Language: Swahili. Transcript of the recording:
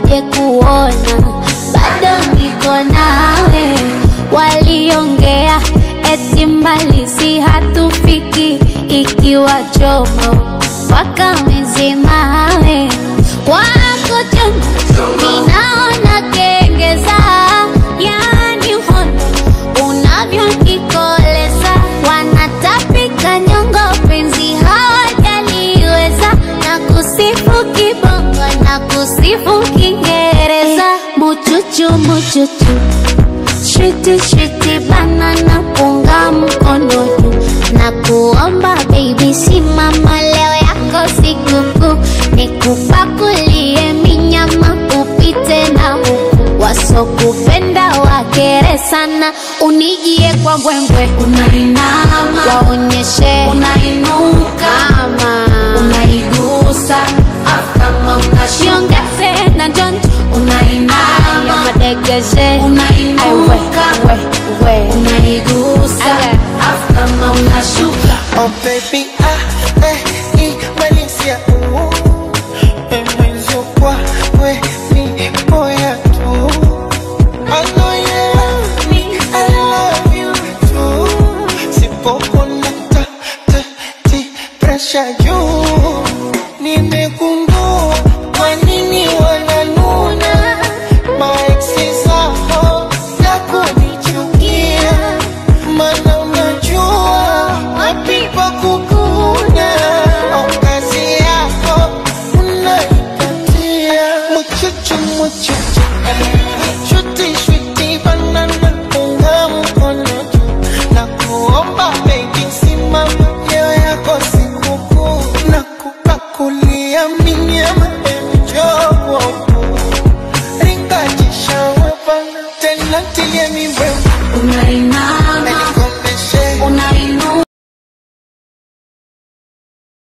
waje kuona. Bado niko nawe, waliongea eti mbali si hatufiki, ikiwa chomo wakamezima we. Kwako chongo ninaona kengeza, yani uhondo unavyonikoleza, wanatapika nyongo penzi hawajaliweza, na kusifu kibongo na kusifu Kiingereza. Muchuchu muchuchu, shiti shiti banana, punga mkono juu na kuomba baby, simama leo yako sikukuu, nikupakulie minyama upite na huku, wasokupenda wakere sana, unijie kwa mbwembwe, Unainama, waonyeshe unainuka, kama unaigusa, afu kama unashuka, jiongeze na jonjo, unainama, madegeshe, unainuka, we we unaigusa, Aya. afu kama unashuka. Oh baby, ah, eh, i, Malaysia, mwenzio kwa we ni boya tu. I know you love me, I love you too. Sipopona ta, ta, ti, pressure juu. Nimegundua kwa nini wananuna. Maeksi zako na kunichukia. Mana unajua wapi pa kukuna. Oh, kazi yako unaipatia. Muchuchu, muchuchu. Shuti, shuti, banana, unga mkono juu. Na kuomba baby, simama leo yako sikukuu. Na kupakulia minyama, njoo ringajisha wapana tena tilie mibwe. Unainama,